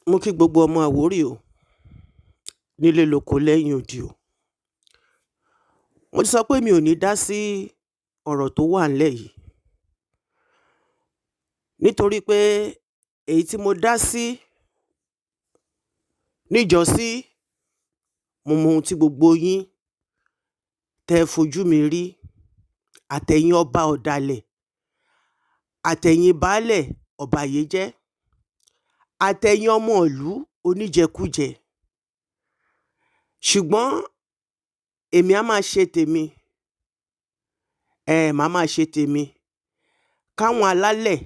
Mo kí gbogbo ọmọ Àwórì o, nílé lóko lẹ́yìn odi o. Mo ti sọ pé mi ò ní dá sí ọ̀rọ̀ tó wà ńlẹ̀ yìí, nítorí pé èyí tí mo dá sí níjọ́sí, mo mọ ohun tí gbogbo yín tẹ́ ẹ fojú mi rí, àtẹ̀yin ọba ọ̀dàlẹ̀, àtẹ̀yin baálẹ̀ ọ̀bàyéjẹ́, àtẹ̀yin ọmọ ìlú oníjẹkújẹ. Ṣùgbọ́n èmi á máa ṣe tèmi, màá máa ṣe tèmi káwọn alálẹ̀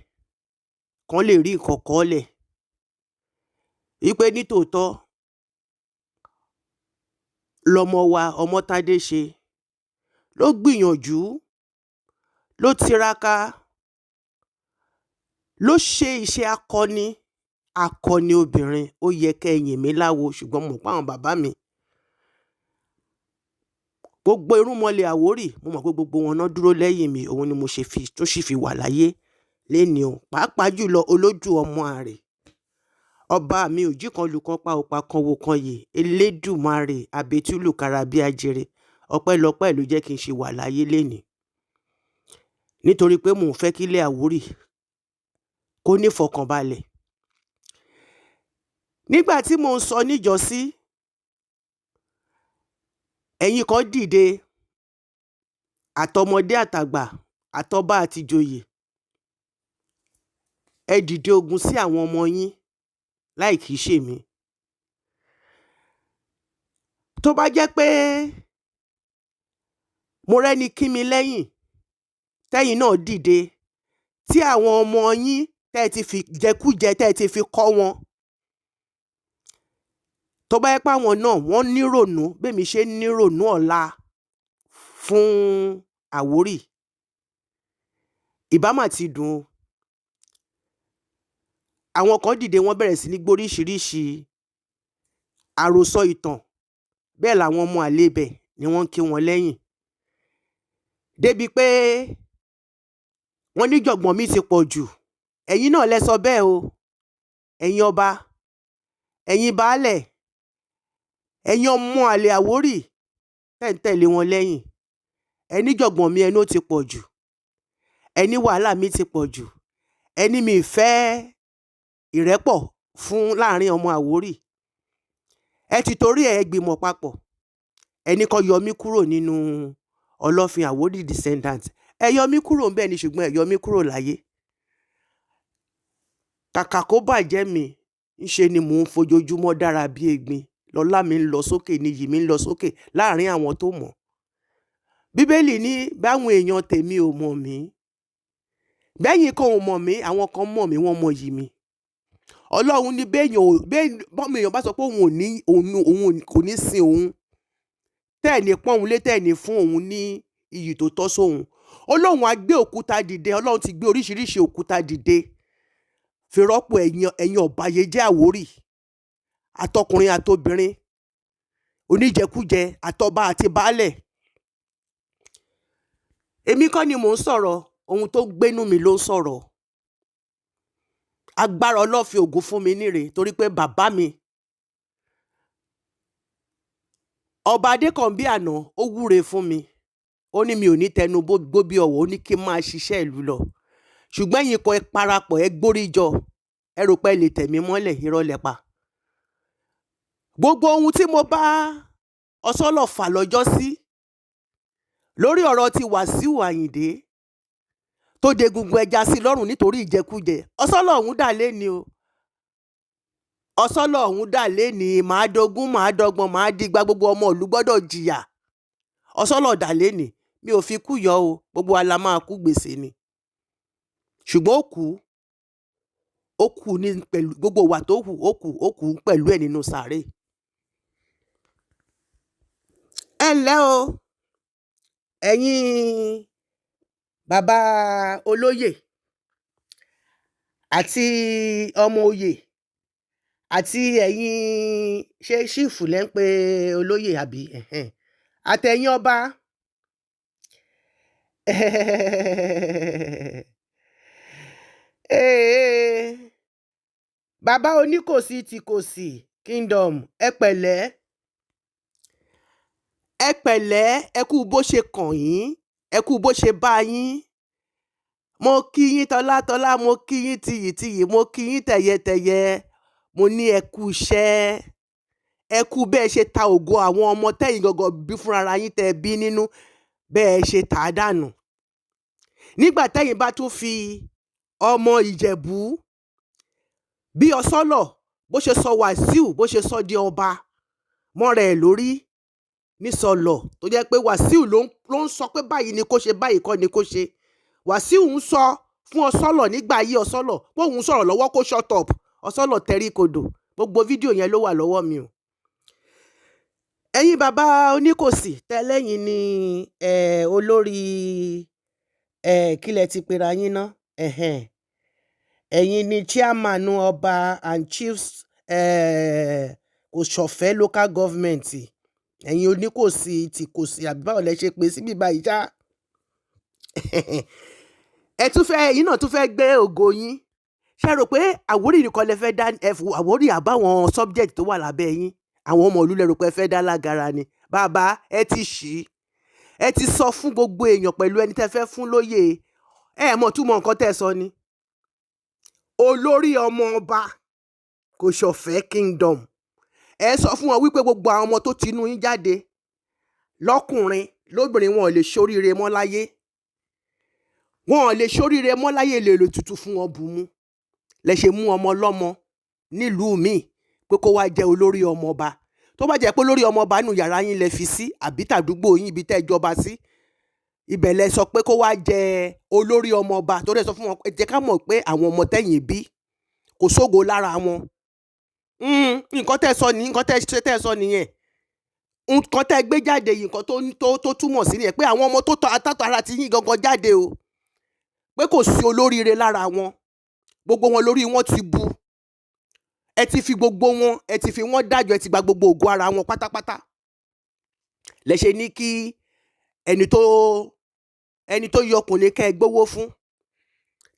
kan lè rí nǹkan kọ́lẹ̀ wípé nítòótọ́ lọmọ wa Ọmọ́tádé ṣe ló gbìyànjú, ló tiraka, ló ṣe iṣẹ́ akọni, akọni obìnrin. Ó yẹ kẹ́ ẹ yìn mí láwo, ṣùgbọ́n mo mọ̀ pé àwọn bàbá mi, gbogbo irúnmọlẹ̀ Àwórì, mo mọ̀ pé gbogbo wọn náà dúró lẹ́yìn mi. Òun ni mo ṣe fi tó sì fi wà láyé léni o, pàápàá jùlọ olójú ọmọ àrè ọba mi òjì kan lù kan pa òpá kan wò kan yè, Elédùmarè àbètúlù kára bí ajere. Ọpẹ́lọpẹ́ ló jẹ́ kí n ṣe wà láyé léni, nítorí pé mò ń fẹ́ kílẹ̀ Àwórì kó nífọ̀kànbalẹ̀. Nígbà tí mò ń sọ níjọ́sí, ẹ̀yin kan dìde, àtọmọdé àtàgbà, àtọba àtìjòyè, ẹ dìde ogun sí àwọn ọmọ yín láì kìí ṣèmi. Tó bá jẹ́ pé mo rẹ́ni kí mi lẹ́yìn, tẹ́yìn náà dìde tí àwọn ọmọ yín tẹ́ ẹ ti fi jẹkújẹ, tẹ́ ẹ ti fi kọ́ wọn, tó bá yẹ pé àwọn náà wọ́n nírònú bẹ́mi ṣe ń nírònú ọ̀la fún Àwórì, ìbá mà ti dùn o. Àwọn kan dìde, wọ́n bẹ̀rẹ̀ sí ní gbóríṣiríṣi àròsọ ìtàn, bẹ́ẹ̀ làwọn ọmọ àlè ibẹ̀ ni wọ́n ń kí wọn lẹ́yìn, débi pé wọ́n níjọ̀gbọ̀n mi ti pọ̀ jù. Ẹ̀yin náà lẹ sọ bẹ́ẹ̀ o, ẹ̀yin ọba, ẹ̀yin baálẹ̀, ẹ̀yin ọmọ àlè Àwórì tẹ́ ń tẹ̀lé wọn lẹ́yìn. Ẹni jọ̀gbọ̀n mi ẹnu ó ti pọ̀ jù, ẹni wàhálà mi ti pọ̀ jù, ẹni mi fẹ́ ìrẹ́pọ̀ fún láàrin ọmọ Àwórì. Ẹ ti torí ẹ gbìmọ̀ papọ̀, ẹni kan yọ mí kúrò nínú Ọlọ́fin Àwórì descendant. Ẹ yọ mí kúrò ńbẹ̀ ni, ṣùgbọ́n ẹ yọ mí kúrò láyé. Kàkà kó bàjẹ́ mi, ńṣe ni mò ń fojoojúmọ́ dára bí egbin. Lọ́lá mi ń lọ sókè, níyì mi ń lọ sókè láàrin àwọn tó mọ̀. Bíbélì ní báwọn èèyàn tèmi ò mọ̀ mí, bẹ́yìn kan ò mọ̀ mí, àwọn kan mọ̀ mí, wọ́n mọ̀ yìí mi. Ọlọ́run ní béèyàn ò bọ́mọ èèyàn bá sọ pé òun ò ní, òun kò ní sin òun, tẹ́ẹ̀ ní pọ́n òun lé, tẹ́ẹ̀ ní fún òun ní iyì tó tọ́ sóun, Ọlọ́run á gbé òkúta dìde. Ọlọ́run ti gbé oríṣiríṣi òkúta dìde fi rọ́pò ẹ̀yin ọ̀bàyéjẹ́ Àwórì, àtọkùnrin àtobìnrin, oníjẹkújẹ, àtọba àti baálẹ̀. Èmi kọ́ ni mò ń sọ̀rọ̀, ohun tó gbénú mi ló ń sọ̀rọ̀. Agbára Ọlọ́fin Ògún fún mi níre, torí pé bàbá mi ọba Adékànbí àná ó wúre fún mi, ó ní mi ò ní tẹnu gbó bí ọ̀wọ̀, ó ní kí n máa ṣiṣẹ́ ìlú lọ. Ṣùgbọ́n ẹ̀yin kan ẹ parapọ̀, ẹ gbórí jọ, ẹ rò pé ẹ lè tẹ̀ mí mọ́lẹ̀, irọ́ lẹ pa. Gbogbo ohun tí mo bá Ọsọ́lọ̀ fà lọ́jọ́ sí lórí ọ̀rọ̀ ti Wàsíù Àyìndé tó degungun ẹja sí lọ́rùn nítorí ìjẹkújẹ, Ọsọ́lọ̀ ọ̀hún dà léni o. Ọsọ́lọ̀ ọ̀hún dà léni, màá dogún, màá dọgbọ̀n, màá digba, gbogbo ọmọ ìlú gbọ́dọ̀ jìyà. Ọsọ́lọ̀ dà léni, mi ò fi kú yọ o, gbogbo wa la máa kú gbèsè ni. Ṣùgbọ́n ó kú, ó kú ní pẹ̀lú gbogbo ìwà tó hù, ó kú pẹ̀lú ẹ̀ nínú sàárè. Ẹ ǹlẹ́ o, ẹ̀yin bàbá olóyè àti ọmọ oyè àti ẹ̀yin ṣé ṣífù lẹ́ ń pe olóyè àbí àtẹ̀yin ọba. Bàbá Oníkòsí ti Kòsì Kingdom, ẹ pẹ̀lẹ́, ẹ pẹ̀lẹ́, ẹ kú bó ṣe kàn yín, ẹ kú bó ṣe bá yín. Mo kí yín tọ́látọ́lá, mo kí yín tiyìtiyì, mo kí yín tẹ̀yẹtẹ̀yẹ. Mo ní ẹ kú iṣẹ́, ẹ kú bẹ́ẹ̀ ṣe ta ògo àwọn ọmọ tẹ́yìn gangan bí fúnra yín tẹ́ bí nínú, bẹ́ẹ̀ ṣe tà á dànù. Nígbà tẹ́yìn bá tún fi ọmọ Ìjẹ̀bú bí Ọsọ́lọ̀, bó ṣe sọ Wàsíù, bó ṣe sọ di ọba mọ́ra ẹ̀ lórí nísọlọ̀, tó jẹ́ pé Wàsíù ló ń sọ pé báyìí ni kó ṣe, báyìí kọ́ ni kó ṣe. Wàsíù ń sọ fún Ọsọ́lọ̀ nígbà ayé Ọsọ́lọ̀ pé òun sọ̀rọ̀ lọ́wọ́ kó shut up. Ọsọ́lọ̀ tẹrí kodò. Gbogbo fídíò yẹn ló wà lọ́wọ́ mi o. Ẹ̀yin bàbá Oníkòsí tẹ́lẹ̀yìn ni olórí kílẹ̀ ti pera yín ná. Ẹ̀yin ni chairman ọba and chiefs Kòsọ̀fẹ́ local government. Ẹ̀yin Oníkòsí ti Kòsì, àbí báwo lẹ ṣe pè síbí báyìí ṣá? Ẹ tún fẹ́, ẹ̀yin náà tún fẹ́ gbé ògo yín. Ṣé rò pé Àwórì nìkan lẹ fẹ́ dá Àwórì àbáwọn subject tó wà lábẹ́ yín, àwọn ọmọ ìlú, lẹ rò pé ẹ fẹ́ dá lágara ni? Bàbá, ẹ ti ṣí, ẹ ti sọ fún gbogbo èèyàn pẹ̀lú ẹni tẹ́ fẹ́ fún lóyè. Ẹ mọ̀ túmọ̀ nǹkan tẹ́ sọ ni. Olórí ọmọ ọba Kòsọ̀fẹ́ Kingdom, ẹ sọ fún wọn wípé gbogbo àwọn ọmọ tó tinú yín jáde lọ́kùnrin lóbìnrin, wọn ò lè ṣoríire mọ́ láyé, wọn ò lè ṣoríire mọ́ láyé. Lè lò tutù fún wọn bù mú lẹ ṣe mú ọmọ ọlọ́mọ nílùú míì pé kó wá jẹ́ olórí ọmọ ọba. Tó bá jẹ́ pé olórí ọmọ ọba nù yàrá yín lẹ fi sí, àbí tàdúgbò yín, ibi tẹ́ ẹ jọba sí, ibẹ̀ lẹ sọ pé kó wá jẹ́ olórí ọmọ ọba, torí ẹ sọ fún wọn, ẹ jẹ́ ká mọ̀ pé àwọn ọmọ tẹ̀yìn bí kò sógo lára wọn. Nǹkan tẹ́ sọ ní, nǹkan tẹ́ ṣe tẹ́ sọ nìyẹn. Nǹkan tẹ́ gbé jáde yìí, nǹkan tó túmọ̀ sí nìyẹn, pé àwọn ọmọ tó tọ́ atátọ́ ara ti yín gangan jáde o, pé kò sí olóríire lára wọn, gbogbo wọn lórí wọn ti bu. Ẹ ti fi gbogbo wọn, ẹ ti fi wọn dájọ́, ẹ ti gba gbogbo ògo ara wọn pátápátá. Lẹ ṣe ní kí ẹni tó yọkùnrin kẹ́ ẹ gbowó fún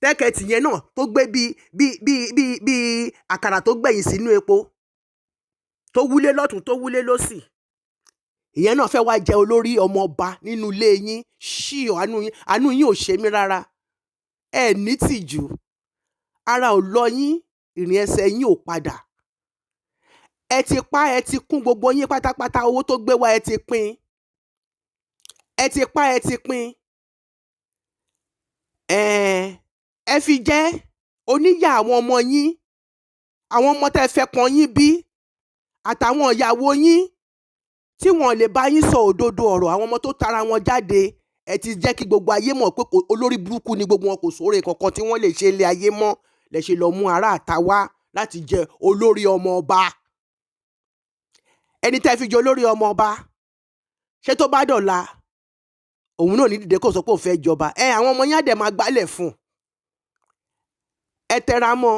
tẹ́kẹ̀tì yẹn náà, tó gbé bíi àkàrà tó gbẹ̀yìn sínú epo, tó wúlé lọ́tún, tó wúlé lọ́sì, ìyẹn náà fẹ́ wá jẹ́ olórí ọmọ ọba nínú ilé yín. Ṣíọ, àánú yín, àánú yín ò ṣe mí rárá. Ẹ ní tìjú, ara ò lọ yín, ìrìn ẹsẹ̀ yín ò padà. Ẹ ti pa, ẹ ti kún gbogbo yín pátápátá. Owó tó gbé wá, ẹ ti pín, ẹ ti pa, ẹ ti pín. Ẹ fi jẹ́ oníyà àwọn ọmọ yín, àwọn ọmọ tẹ́ fẹ́ pọ́n yín bí, àtàwọn ìyàwó yín tí wọ́n lè bá yín sọ òdodo ọ̀rọ̀. Àwọn ọmọ tó tara wọn jáde, ẹ ti jẹ́ kí gbogbo ayé mọ̀ pé olórí burúkú ni gbogbo wọn, kò sóore kankan tí wọ́n lè ṣe ilé ayé mọ́. Lẹ ṣe lọ mú ará àta wá láti jẹ olórí ọmọ ọba. Ẹni tẹ́ fi jẹ olórí ọmọ ọba, ṣé tó bá dọ̀la, òun náà ní dìde kó sọ pé òun fẹ́ jọba? Ẹ àwọn ọmọ yín á dẹ̀ máa gbálẹ̀ fún un. Ẹ tẹra mọ́,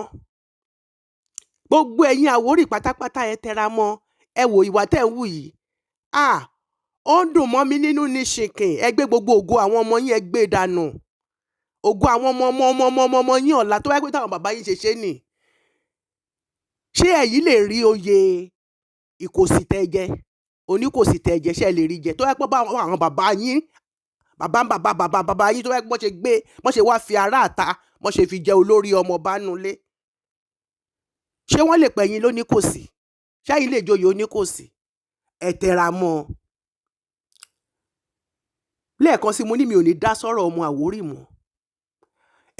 gbogbo ẹ̀yin Àwórì pátápátá, ẹ tẹra mọ́. Ẹ wò ìwà tẹ́ ń wù yìí, ah, ó ń dùn mọ́ mi nínú ní ṣìnkìn. Ẹ gbé gbogbo ògo àwọn ọmọ yín, ẹ gbé dànù. Ògo àwọn ọmọ ọmọ ọmọ ọmọ ọmọ ọmọ yín ọ̀la, tó wáyé pé táwọn bàbá yín ṣe ṣe nì, ṣé ẹ̀yin lè rí oyè Ìkòsì tẹ́ jẹ, Oníkòsì tẹ́ jẹ? Ṣé ẹ lè rí jẹ tó wáyé pé àwọn bàbá yín, bàbá bàbá bàbá bàbá yín, tó wáyé pé bọ́n ṣe gbé, bọ́n ṣe wá fi ará àta, bọ́n ṣe fi jẹ olórí ọmọ ọba nulẹ̀, ṣé wọ́n lè pẹ̀yìn lóníkòsì? Ṣẹ́yìn lè joyè Oníkòsì? Ẹ tẹra mọ́ ọ. Lẹ́ẹ̀kan sí, mo ní mi ò ní dá sọ́rọ̀ ọmọ Àwórì mọ́.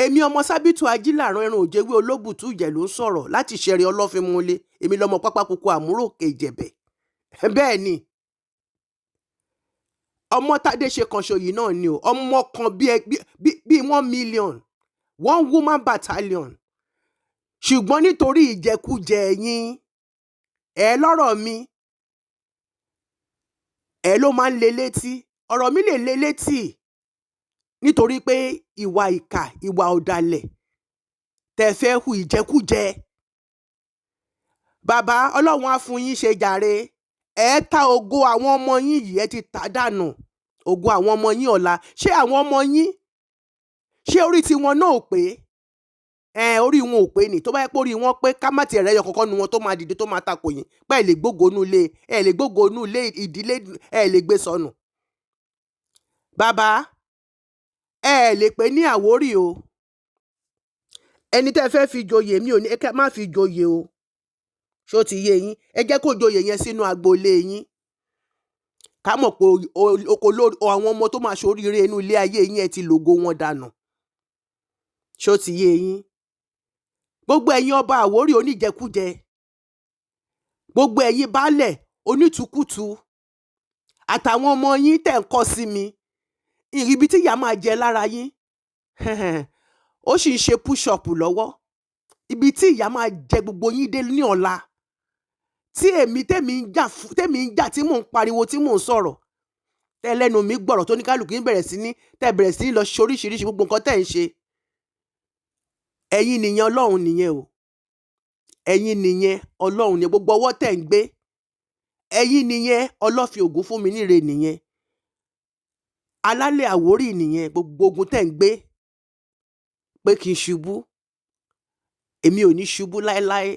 Èmi ọmọ Sábìtù Ajílàrán ẹran òjèwé olóbùtú ìjẹ̀ ló ń sọ̀rọ̀ láti ṣẹ̀rẹ̀ ọlọ́fin múlé. Èmi lọ́mọ pápákókó àmúròkè ìjẹ̀bẹ̀. Bẹ́ẹ̀ ni, ọmọ Tádé ṣe kan ṣòyí náà ni o, ọmọ kan bí 1 million, one woman battalion. Ṣùgbọ́n nítorí ìjẹkújẹ yín, ẹ lọ́rọ̀ mi, ẹ ló máa ń le létí. Ọ̀rọ̀ mi lè le létí nítorí pé ìwà ìkà, ìwà ọ̀dàlẹ̀ tẹ́ fẹ́ hu, ìjẹkújẹ. Bàbá, Ọlọ́run á fún yín ṣe jàre. Ẹ ta ògo àwọn ọmọ yín yìí, ẹ ti tà dànù. Ògo àwọn ọmọ yín ọ̀la, ṣé àwọn ọmọ yín, ṣé orí tiwọn náà ò pé? Ẹ orí wọn ò pé ni. Tó bá yẹ pé orí wọn pé, ká má tiẹ̀ rẹ́yọ kankan nu wọn tó máa dìde tó máa takò yín pé ẹ lè gbógo nú ilé, ẹ lè gbógo nú ilé ìdílé, ẹ lè gbé sọnù. Bàbá, ẹ lè pè ní Àwórì o. Ẹni tẹ́ fẹ́ fi joyè, mi ò ní ẹ má fi joyè o. Ṣó ti yé yín? Ẹ jẹ́ kó joyè yẹn sínú agboolé yín, ká mọ̀ pé àwọn ọmọ tó máa ṣoríire inú ilé ayé yín, ẹ ti lògo wọn dànù. Ṣó ti yé yín? Gbogbo ẹ̀yin ọba Àwórì oníjẹkújẹ, gbogbo ẹ̀yin baálẹ̀ onítùkùtù àtàwọn ọmọ yín tẹ̀ ń kọ́ sí mi, ìrìbí tí ìyá máa jẹ lára yín, ó sì ń ṣe push up lọ́wọ́. Ibi tí ìyá máa jẹ gbogbo yín dé ní ọ̀la, tí èmi tèmi ń jà fún, tèmi ń jà, tí mò ń pariwo, tí mò ń sọ̀rọ̀ tẹ́ lẹ́nu mi gbọ̀rọ̀, tó ní kálukú yín bẹ̀rẹ̀ sí ní tẹ́ bẹ̀rẹ̀ sí ní lọ ṣe oríṣiríṣi gbogbo nǹkan tẹ́ ń ṣe. Ẹ̀yin nìyẹn, Ọlọ́run nìyẹn o. Ẹ̀yin nìyẹn, Ọlọ́run nìyẹn. Gbogbo ọwọ́ tẹ́ ń gbé, ẹ̀yin nìyẹn. Ọlọ́fin ògún fún mi níre nìyẹn. Alálẹ̀ Àwórì nìyẹn. Gbogbo ogun tẹ́ ń gbé pé kí n ṣubú, èmi ò ní ṣubú láéláé.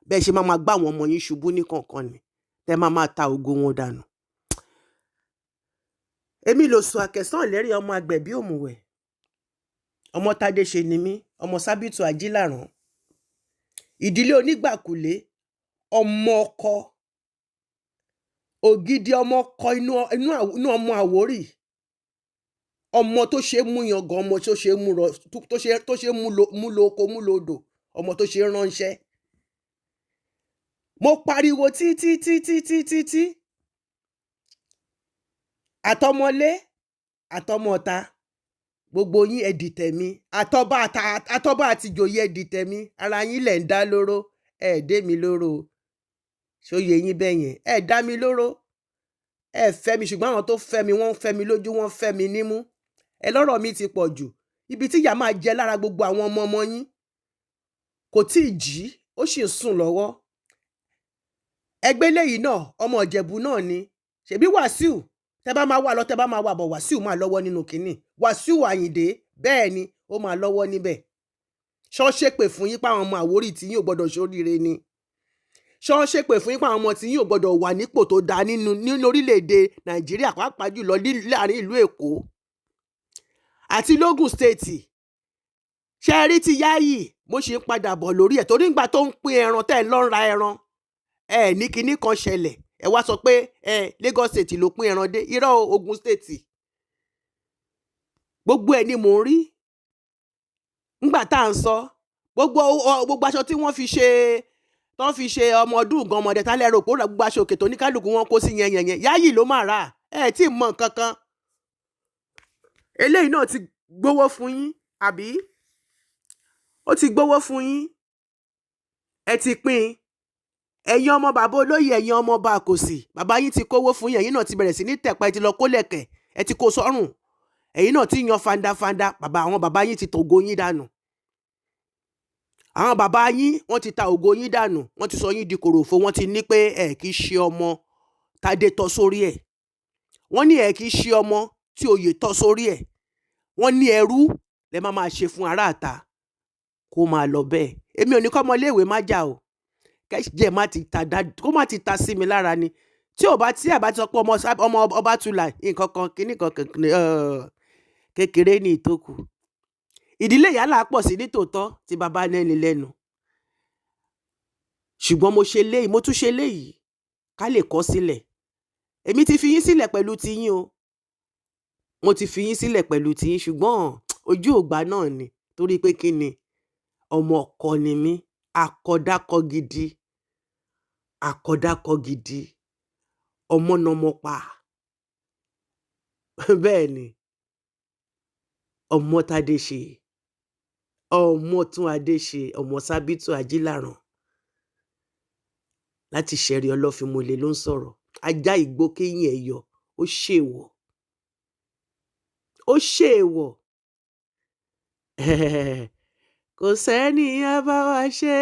Bẹ́ẹ̀ ṣe máa máa gbá àwọn ọmọ yín ṣubú ní kọ̀ọ̀kan ni tẹ́ máa máa ta ògo wọn dànù. Èmi lò sùn àkẹsàn ìlérí ọmọ àgbẹ̀bí òmùwẹ̀, ọmọ tádé ṣe ni mí, ọmọ Sábìtù Ajílàrán, ìdílé onígbàkulé, ọmọ ọkọ ògidì, ọmọ ọkọ inú inú ọmọ Àwórì, ọmọ tó ṣe é mú yangàn, ọmọ tó ṣe é mú rọ, tó ṣe é mú lo oko, mú lo odò, ọmọ tó ṣe é ránṣẹ́. Mo pariwo tí tí tí tí tí tí àtọmọlé àtọmọta, gbogbo yín, ẹ dìtẹ̀ mi. Àtọba àtọba àtìjòyè, ẹ dìtẹ̀ mi. Ara yín lẹ̀ ń dá lóró, ẹ dé mi lóró. Ṣóye yín bẹ́ẹ̀ yẹn? Ẹ dá mi lóró, ẹ fẹ́ mi, ṣùgbọ́n àwọn tó fẹ́ mi, wọ́n ń fẹ́ mi lójú, wọ́n ń fẹ́ mi nímú. Ẹ lọ́rọ̀ mi ti pọ̀ jù. Ibi tí ìyá máa jẹ lára gbogbo àwọn ọmọ ọmọ yín kò tí ì jí, ó sì ń sùn lọ́wọ́. Ẹgbẹ́ lẹ́yìn náà, ọmọ Ìjẹ̀bú náà ni. Ṣèbí Wàsíù, tẹ́ bá máa wà lọ, tẹ́ bá máa wà bọ̀, Wàsíù máa lọ́wọ́ nínú kínní. Wàsíù Àyìndé, bẹ́ẹ̀ ni, ó máa lọ́wọ́ níbẹ̀. Ṣọ́ ṣépè fún yín páwọn ọmọ Àwórì tí yín ò gbọ́dọ̀ ṣoríire ni? Ṣọ́ ṣépè fún yín páwọn ọmọ tí yín ò gbọ́dọ̀ wà nípò tó dáa nínú orílẹ̀-èdè Nàìjíríà, pàápàá jùlọ láàrin ìlú Èkó àti lógùn State? Ṣe rí ti Yáyì, mo ṣe ń padà bọ̀ lórí ẹ̀, torí ìgbà tó ń pín ẹran, tẹ́ ẹ lọ́ ń ra ẹran, ẹ ní kinní kan ṣẹlẹ̀, ẹ wá sọ pé ẹ Lagos State ló pín ẹran dé. Irọ́ o, Ogun State. Gbogbo ẹ̀ ni mò ń rí ńgbà tá à ń sọ. Gbogbo aṣọ tí wọ́n fi ṣe, tó fi ṣe ọmọ ọdún gan, ọmọdé tálẹ̀ rò pé ó ra gbogbo aṣọ òkè tó ní kálukú wọn kó sí yẹn yẹn yẹn, Yáyì ló máa rà. Ẹ tí ì mọ nǹkan kan. Eléyìí náà ti gbowó fún yín, àbí ó ti gbowó fún yín? Ẹ ti pín in. Ẹ̀yin ọmọ bàbá olóyè, ẹ̀yin ọmọ ọba àkòsì, bàbá yín ti kówó fún yín, ẹ̀yin náà ti bẹ̀rẹ̀ sí ní tẹ̀pa, ẹ ti lọ kólẹ̀kẹ̀, ẹ ti kó sọ́rùn, ẹ̀yin náà ti yan fandafanda. Bàbá, àwọn bàbá yín ti tògo yín dànù. Àwọn bàbá yín, wọ́n ti ta ògo yín dànù, wọ́n ti sọ yín di kòròfo. Wọ́n ti ní pé ẹ kì í ṣe ọmọ tádé tọ́ sórí ẹ̀. Wọ́n ní ẹ kì í ṣe ọmọ tí oyè tọ́ sórí ẹ̀. Wọ́n ní ẹrú lẹ máa máa ṣe fún aráàta. Kó máa lọ bẹ́ẹ̀. Èmi ò ní kọ́ ọmọléèwé má jà o. Kẹ́jẹ́ má ti ta dá, kó má ti ta sí mi lára ni. Tí ò bá tí àbá ti sọ pé ọmọ Ọbátúlà nǹkan kan kíní kan kékeré ní ìtókù. Ìdílé ìyá là pọ̀ sí nítòótọ́ tí bàbá nẹ́ni lẹ́nu. Ṣùgbọ́n mo ṣe léyìí, mo tún ṣe léyìí ká lè kọ́ sílẹ̀. Èmi ti fi yín sílẹ̀ pẹ̀lú tiyín o. Mo ti fi yín sílẹ̀ pẹ̀lú tiyín, ṣùgbọ́n ojú ògbà náà ni, torí pé kí ni, ọmọ ọkọ ni mí, akọdákọ gidi, akọdákọ gidi, ọmọ nọmọ pa. Bẹ́ẹ̀ ni, ọmọ Tádé ṣe, ọmọ tún Adé ṣe, ọmọ Sábìtù Ajílàrán láti ṣẹ̀rí Ọlọ́finmọlẹ̀ ló ń sọ̀rọ̀. Ajá ìgbó kéyìn ẹ̀ yọ, ó ṣèwọ̀, ó ṣèwọ̀. Kò sẹ́ni á bá wa ṣe,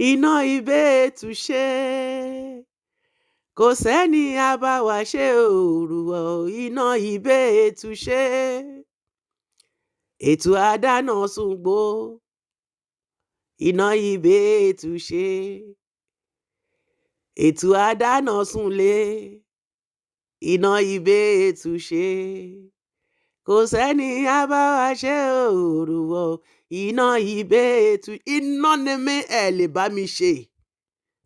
iná ìbẹ́ẹ̀tù ṣe. Kò sẹ́ni á bá wa ṣe òrùwọ̀, iná ìbẹ́ẹ̀tù ṣe. Ètò àdáná sungbó, iná ibè túṣe. Ètò àdáná sunlé, iná ibè túṣe. Kò sẹ́ni á bá wa ṣe òrùwọ̀, iná ibè tú. Iná ni mí, ẹ lè bá mi ṣe.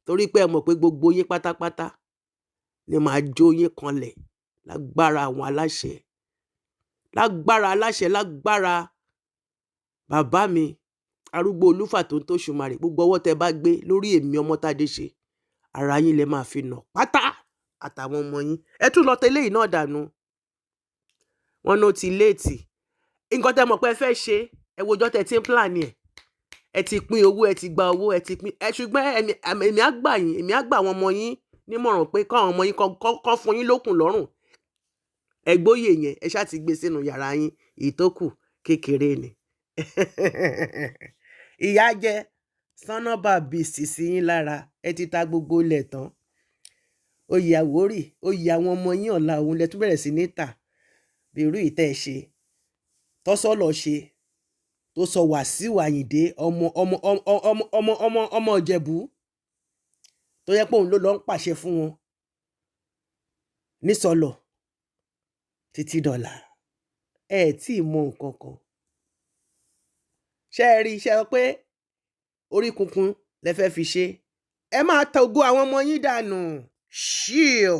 Torí pé ẹ mọ̀ pé gbogbo yín pátápátá ni màá jó yín kanlẹ̀ lágbára àwọn aláṣẹ. Lágbára aláṣẹ, lágbára bàbá mi, arúgbó olúfà tó ń tóṣùmarè. Gbogbo ọwọ́ tẹ bá gbé lórí èmi Ọmọ́tádé ṣe, ara yín lẹ máa fi nà pátá àtàwọn ọmọ yín. Ẹ tún lọ tẹ́lẹ̀ yìí náà dànù. Wọ́n ló ti léètì. Nǹkan tẹ́ mọ̀ pé ẹ fẹ́ ṣe, ẹ wo ọjọ́ tẹ́ ti ń plan ẹ̀. Ẹ ti pín owó, ẹ ti gba owó, ẹ ti pín. Ẹ ṣùgbọ́n èmi á gbà yín, èmi á gbà àwọn ọmọ yín nímọ̀ràn pé káwọn ọmọ yín kọ́ fún yín lókun lọ́rùn. Ẹ gbóyè yẹn, ẹ ṣáà ti gbé sínú yàrá yín, ìtókù kékeré ni. Ìyá jẹ sánọ́bà bìsì sí yín lára, ẹ ti ta gbogbo ilẹ̀ tán. Oyè Àwórì, oyè àwọn ọmọ yín ọ̀la òun lẹ tún bẹ̀rẹ̀ sí ní tà. Bí irú ìtẹ́ ẹ ṣe, tọ́sọ́lọ̀ ṣe, tó sọ Wàsíù Àyìndé ọmọ ọmọ ọmọ ọmọ ọmọ ọmọ ọmọ Ìjẹ̀bú, tó yẹ pé òun ló lọ ń pàṣẹ fún wọn nísọlọ̀ títí dọ̀là. Ẹ tí ì mọ nǹkan kan. Ṣé ẹ rí i? Ṣé ẹ pé orí kunkun lẹ fẹ́ fi ṣe? Ẹ máa ta ògo àwọn ọmọ yín dànù. Ṣíò.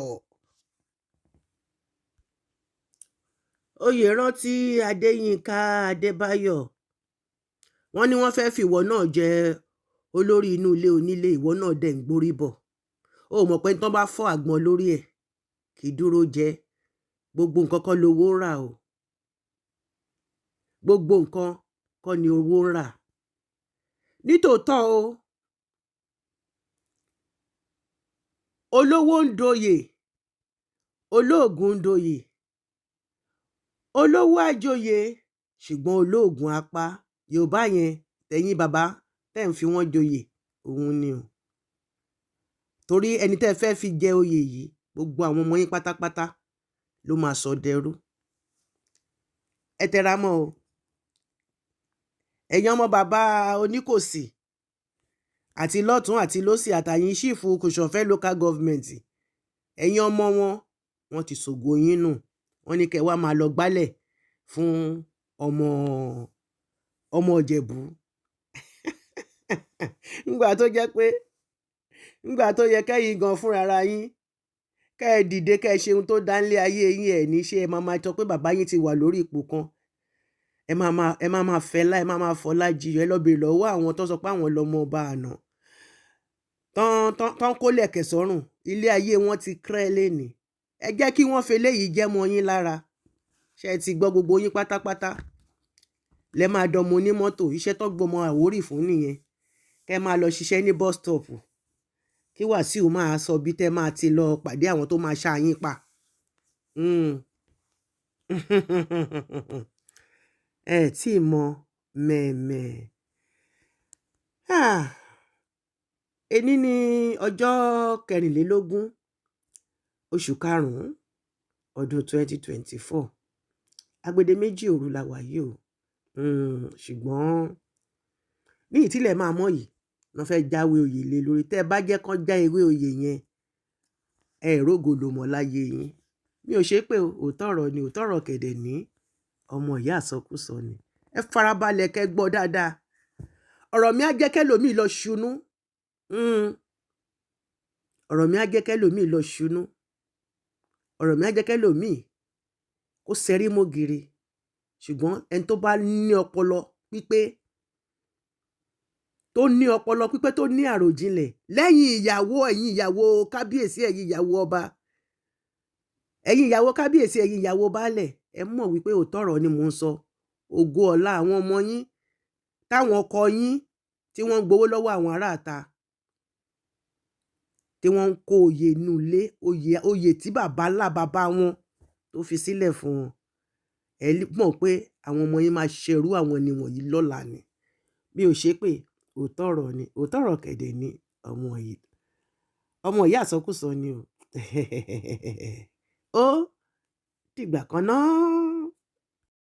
Oyèrántí Adéyínká Adébáyọ̀, wọ́n ní wọ́n fẹ́ fìwọ náà jẹ olórí inú ilé onílé, ìwọ náà dẹ̀ ń gbórí bọ̀. Ó mọ̀ pé tán bá fọ́ àgbọn lórí ẹ̀ kì í dúró jẹ. Gbogbo nǹkan kọ́ lowó ń rà o. Gbogbo nǹkan kọ́ ni owó ń rà. Nítòótọ́ o, olówó ń doyè, olóògùn ń doyè, olówó àjòyè, ṣùgbọ́n olóògùn apá. Yorùbá yẹn, tẹ̀yin bàbá tẹ́ ń fi wọ́n joyè, òun ni o. Torí ẹni tẹ́ fẹ́ fi jẹ oyè yìí, gbogbo àwọn ọmọ yín pátápátá ló máa sọ dẹrú. Ẹ tẹra mọ́ o. Ẹ̀yin ọmọ bàbá oníkòsì àti lọ́tún àti lósì àtàyìn ṣífù Kòsọ̀fẹ́ local government, ẹ̀yin ọmọ wọn, wọ́n ti sògo yín nù. Wọ́n ní kẹ́ wá máa lọ gbálẹ̀ fún ọmọ ọmọ Ìjẹ̀bú. Ńgbà tó jẹ́ pé, ńgbà tó yẹ kẹ́yin gan fúnra yín, kẹ́ ẹ dìde, kẹ́ ẹ ṣe ohun tó dá nílé ayé yín, ẹ̀ ní ṣe ẹ máa máa sọ pé bàbá yín ti wà lórí ipò kan. Ẹ máa máa fẹlá, ẹ máa máa fọlá jiyọ̀. Ẹ lọ bèrè lọ́wọ́ àwọn tó sọ pé àwọn lọmọ ọba àná. Tán tán tán kó lẹ̀kẹ̀ sọ́rùn, ilé ayé wọn ti krẹ́ lénìí. Ẹ jẹ́ kí wọ́n fi eléyìí jẹ́ mọ́ yín lára. Ṣé ẹ ti gbọ́ gbogbo yín pátápátá? Lẹ máa dọmọ onímọ́tò, iṣẹ́ tó gbọmọ Àwórì fún nìyẹn. Kẹ́ máa lọ ṣiṣẹ́ ní bus stop. Kí Wàsíù máa sọ bí tẹ́ máa ti lọ pàdé àwọn tó máa ṣá yín pa. Ẹ tí ì mọ mẹ̀mẹ̀. Ah! Ení ní ọjọ́ kẹrìnlélógún oṣù karùn-ún ọdún 2024. Agbede méjì òru la wà yìí o. Ṣùgbọ́n ní ìtílẹ̀ máa mọ̀ yìí, wọ́n fẹ́ jáwé oyè lé lórí. Tẹ́ ẹ bá jẹ́ kán já ewé oyè yẹn, ẹ rógo lò mọ́ láyé yín. Mi ò ṣe pé o, òótọ́ ọ̀rọ̀ ni, òótọ́ ọ̀rọ̀ kẹ̀dẹ̀ ní ọmọ ìyá àsọkúsọ ni. Ẹ farabalẹ̀ kẹ́ gbọ́ dáadáa. Ọ̀rọ̀ mi á jẹ́ kẹ́lòmíì lọ ṣunú. Ọ̀rọ̀ mi á jẹ́ kẹ́lòmíì lọ ṣunú. Ọ̀rọ̀ mi á jẹ́ kẹ́lòmíì kó sẹ́rí mọ́gìrì. Ṣùgbọ́n ẹni tó bá ní ọpọlọ pípé, tó ní ọpọlọ pípé, tó ní àròjinlẹ̀ lẹ́yìn ìyàwó, ẹ̀yin ìyàwó kábíyèsí, ẹ̀yin ìyàwó ọba, ẹ̀yin ìyàwó kábíyèsí, ẹ̀yin ìyàwó baálẹ̀, ẹ mọ̀ wípé òótọ́ ọ̀rọ̀ ni mò ń sọ. Ògo ọ̀la àwọn ọmọ yín táwọn ọkọ yín tí wọ́n ń gbowó lọ́wọ́ àwọn aráàta, tí wọ́n ń kó oyè inú ilé, oyè oyè tí bàbá ńlá bàbá wọn tó fi sílẹ̀ fún wọn. Ẹ mọ̀ pé àwọn ọmọ yín máa ṣerú àwọn ẹni wọ̀nyí lọ́la ni. Mi ò ṣe pé òótọ́ ọ̀rọ̀ ni, òótọ́ ọ̀rọ̀ kẹ̀dẹ̀ ni ọmọ yìí. Ọmọ ìyá àsọkúsọ ni o. Ó dìgbà kan náà.